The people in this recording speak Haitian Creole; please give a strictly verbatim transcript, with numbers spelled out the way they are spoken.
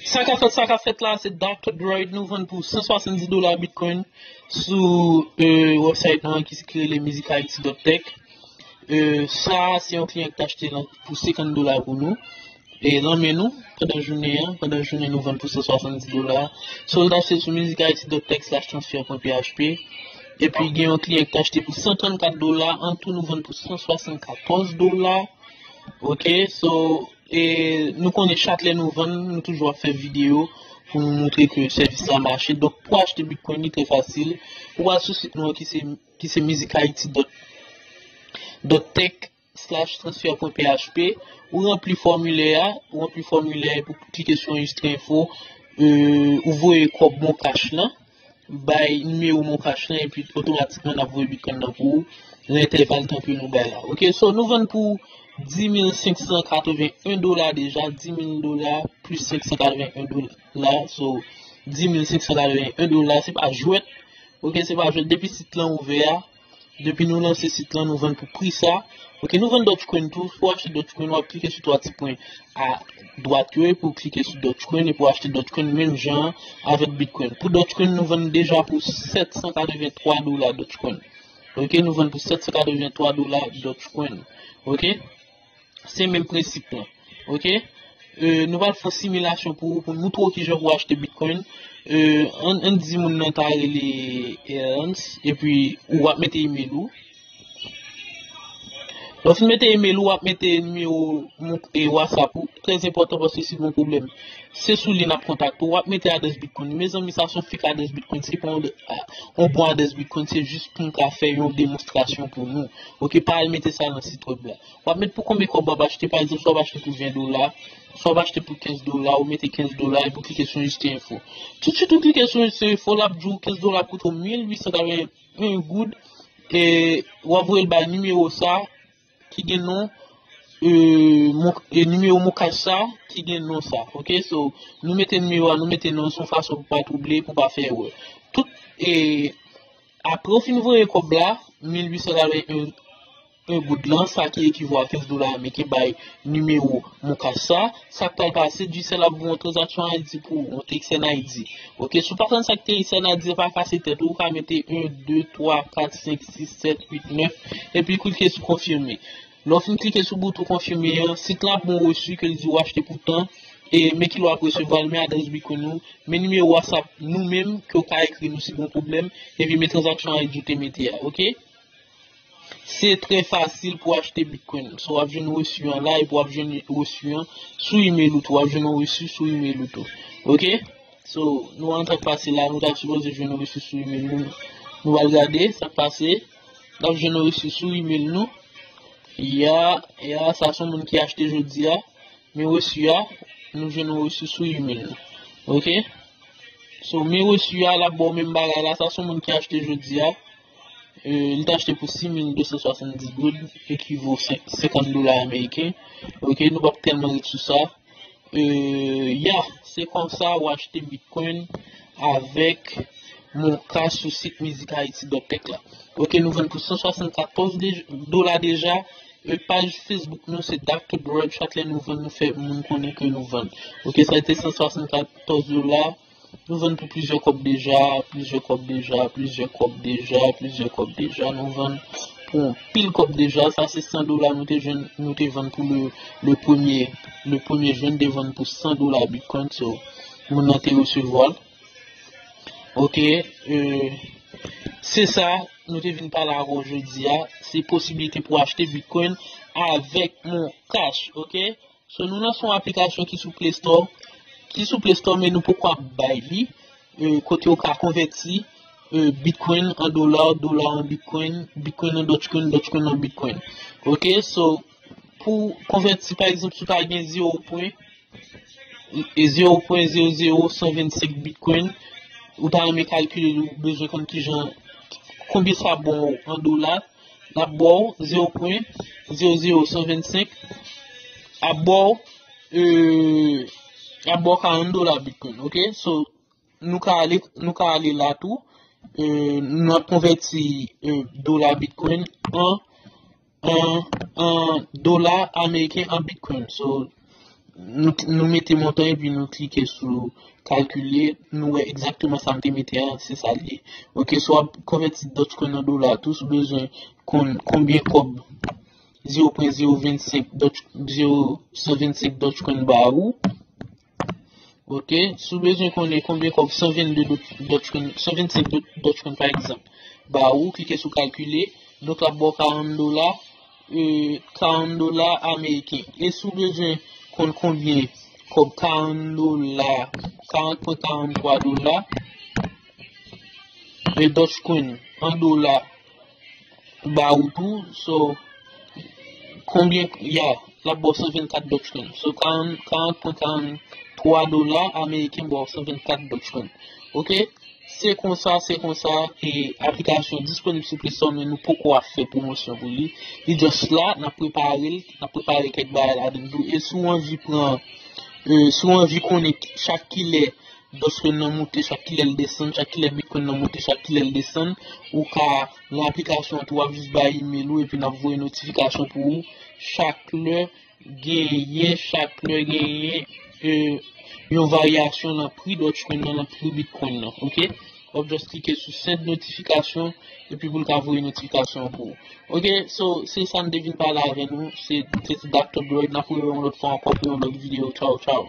Sa k ap fèt, sa k ap fèt la, se Doctor Droid, nou vann pou san swasanndis dola Bitcoin sou euh, website nou ki rele music I T dot tech. Euh, sa, se yon kliyan ki te achte pou senkant dola pou nou. E nan men nou, pandan jounen an, pandan jounen nou vann pou san swasanndis dola. So, l t achte sou music I T dot tech slash transfer pwen P H P. Epi gen yon kliyan ki te achte pou san trannkat dola, an tou nou vann pou san swasannkatòz dola. Ok, so, e nou konnen chak lè nou vann, nou toujou ap fè videyo pou nou montre ke sèvis la mache. Donk, pou achte Bitcoin, li trè fasil. Ou al sou sit nou an ki se, ki se music I T dot tech slash transfer pwen P H P, ou ranpli fòmilè a, ou ranpli fòmilè pou klike sou enregistre enfo, euh, ou voye kòb Mon Cash lan, bay nimewo Mon Cash lan, epi otomatikman n ap voye Bitcoin nan pou ou, nan entèval tan ke nou bay la. Ok, so nou vann pou dis mil senk san katreven en dola deja, dis mil dola plis senk san katreven en dola, so dis mil senk san katreven en dola, se pa jwèt, ok, se pa jwèt, depi sit lan ouvè a, depi nou lanse sit lan, nou vann pou pri sa. Ok, nou vann Dogecoin tou. Pou achte Dogecoin, w ap klike sou twa ti pwen a dwat yo epi w klike sou Dogecoin epi w achte Dogecoin menm jan avèk Bitcoin. Pou Dogecoin, nou vann deja pou sèt san katreven twa dola Dogecoin. Ok, nou vann pou sèt san katreven twa dola Dogecoin. Ok? Se menm prensip lan. Ok? Euh, nou pral fè yon similasyon pou ou, pou nou montre w kijan pou achte Bitcoin. Euh, ann, ann di moun nan ta rele Ernst, epi ou ap mete email ou. Lè w fin mete email ou, w ap mete nimewo e WhatsApp ou. Trè enpòtan paske si gen yon pwoblèm, se sou li n ap kontakte w. W ap mete adrès Bitcoin. Mezanmi, sa se yon fake adrès Bitcoin. Se pa yon, yon bon adrès Bitcoin. Se jis pou m ka fè yon demonstrasyon pou nou. Ok, pa al mete sa nan sit wèb la. W ap met pou konbyen kòb w ap achte. Pa egzanp, si w ap achte pou ven dola, si w ap achte pou kenz dola, ou mete kenz dola epi w klike sou enregistre enfo. Toutswit ou klike sou enregistre enfo, l ap di w kenz dola ap koute w mil uit san katreven en goud, e w ap voye l bay nimewo sa ki gen non, euh, mon, e nimewo Mon Cash sa ki gen non sa. Ok, so, nou mete nimewo a, nou mete non, se yon fason pou pa twouble, pou pa fè erè. Tout, e, apre w fin voye kòb la, mil uit san katreven en goud lan, sa ki ekivo a kenz dola ameriken bay nimewo Mon Cash sa. Sa k pral pase, Digicel ap voye yon tranzaksyon I D pou ou, yon T X N I D. Ok, si w pa konn sa k T X N I D, pa kase tèt ou, ou ka mete en, de, twa, kat, senk, sis, sèt, uit, nèf, epi klike sou konfime. Lè w fin klike sou bouton konfime an, sit lan ap ba w resi ke l di w achte pou tan, e men kilè w ap resevwa l, men adrès Bitcoin ou, men nimewo WhatsApp nou menm ke w ka ekri nou si gen yon pwoblèm, epi men tranzaksyon I D ou te mete a, ok? Se trè fasil pou achte Bitcoin. So, w ap jwenn resi an la, epi w ap jwenn resi an sou email ou tou. W ap jwenn yon resi sou email ou tou. Ok? So, nou antre pase la, nou ta sipoze jwenn yon resi sou email nou. Nou al gade sa k pase. N ap jwenn yon resi sou email nou. Ya, ya, sa se yon moun ki achte jodi a. Men resi a, nou jwenn yon resi sou email nou. Ok? So, men resi a, l ap ba w menm bagay la, sa se yon moun ki achte jodi a. Euh, li te achte pou sis mil de san swasanndis goud, ekivo sen-, senkant dola ameriken. Ok, nou p ap tèlman ret sou sa. Euh, ya, se konsa w achte Bitcoin avèk Mon Cash sou sit Music Haiti dot tech la. Ok, nou vann pou san swasannkatòz de-, dola deja. E paj Facebook nou se Doctor Droid. Chak lè nou vann, nou fè moun konnen ke nou vann. Ok, sa te san swasannkatòz dola. Nou vann pou plizyè kòb deja, plizyè kòb deja, plizyè kòb deja, plizyè kòb deja. Nou vann pou yon pil kòb deja. Sa se san dola nou te jwenn, nou te vann pou le, le premye, le premye jen te vann pou san dola Bitcoin. So, moun nan te resevwa l. Ok, euh, se sa nou te vin pale avè w jodi a. Se posiblite pou achte Bitcoin avèk Mon Cash, ok? So, nou lanse yon aplikasyon ki sou Play Store, ki sou Play Store, men nou poko ap bay li, euh, kote w ka konvèti, euh, Bitcoin an dola, dola an Bitcoin, Bitcoin an Dogecoin, Dogecoin an Bitcoin. Ok, so, pou konvèti, pa egzanp, si w ta gen zewo pwen, e zewo pwen zewo zewo san vennsenk Bitcoin, ou ta renmen kalkile, ou bezwen konn kijan, konbyen sa ba w an dola, l ap ba w zewo pwen zewo zewo san vennsenk, ap ba w, euh, ap ba w karant dola Bitcoin, ok? So, nou ka ale, nou ka ale la tou, euh, nou ap konvèti, euh, dola Bitcoin an, an, an dola ameriken an Bitcoin. So, nou, nou mete montan epi nou klike sou kalkile, nou wè egzakteman sa m te mete an, se sa l ye. Ok, so w ap konvèti Dogecoin an dola tou, si w bezwen konn konbyen kòb zero pwen zero vennsenk Doge, zero, san vennsenk Dogecoin ba ou. Ok, si w bezwen konnen konbyen kòb san vennde Doge, Dogecoin, san vennsenk Doge, Dogecoin pa egzanp, ba ou, klike sou kalkile. Donk l ap ba w karant dola, e, karant dola ameriken. E si w bezwen konn konbyen kòb karant dola, karant pwen karant twa dola, e, Dogecoin an dola ba ou tou, so, konbyen, ya, l ap ba w san vennkat Dogecoin. So, karant, karant pwen karant twa dola ameriken ba w san vennkat Dogecoin. Ok? Se konsa, se konsa, e aplikasyon disponib sou Play Store, men nou poko ap fè pwomosyon pou li. Li just la, n ap prepare l, n ap prepare kèk bagay ladan l tou. E si w anvi pran, e, si w anvi konnen chak kilè Dogecoin nan monte, chak kilè l desann, chak kilè Bitcoin nan monte, chak kilè l desann, ou ka nan aplikasyon an tou, w ap jis bay email ou, epi n ap voye notifikasyon pou ou chak lè genyen, chak lè genyen, e, yon varyasyon nan pri Dogecoin nan, nan pri Bitcoin nan, ok? W ap just klike sou send notifikasyon, epi pou l ka voye notifikasyon pou ou. Ok, so, se sa m te vin pale avè nou, se, se ti Doctor Droid, n ap rewè yon lòt fwa ankò pou yon lòt videyo. Tchaw, tchaw.